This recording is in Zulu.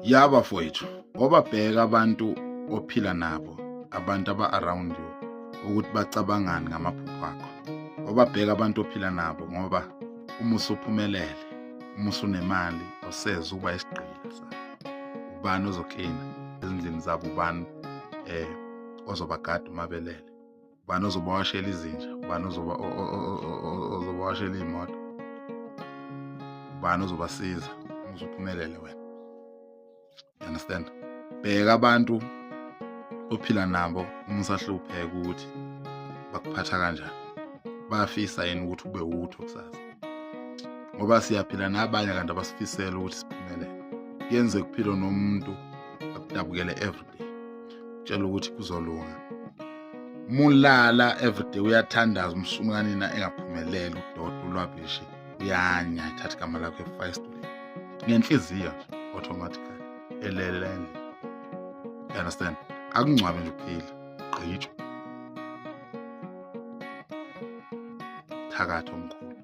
Ya bafowethu, ngoba bheka abantu ophila nabo, abantu aba-around you, ukuthi bacabangani ngamaphupho akho. Ngoba bheka abantu ophila nabo, ngoba uma usuphumelele, uma usunemali, awuseze ukuba isigqila sakho. Ubani ozoklina ezindlini zabo? Ubani ozobagada uma belele? Ubani ozobawashela izinja? Ubani ozobawashela iy'moto? Ubani ozobasiza uma usuphumelele wena? You understand? Bheka abantu ophila nabo uma usahlupheka ukuthi bakuphatha kanjani, bayafisa yini ukuthi ube wutho kusasa, ngoba siyaphila nabanye kanti abasifisela ukuthi siphumelele. Kuyenzeka uphile nomuntu akudabukele everyday, tshela ukuthi kuzolunga. Mulala everyday uyathandaza, umsuku kanina engaphumeleli, udoda ulwabishi, uyanya, ithatha igama lakho efaka esitulweni ngenhliziyo nje, automatically elele la endlini. You understand? Akungcwabe nje uphila, gqitshwe thakatha omkhulu.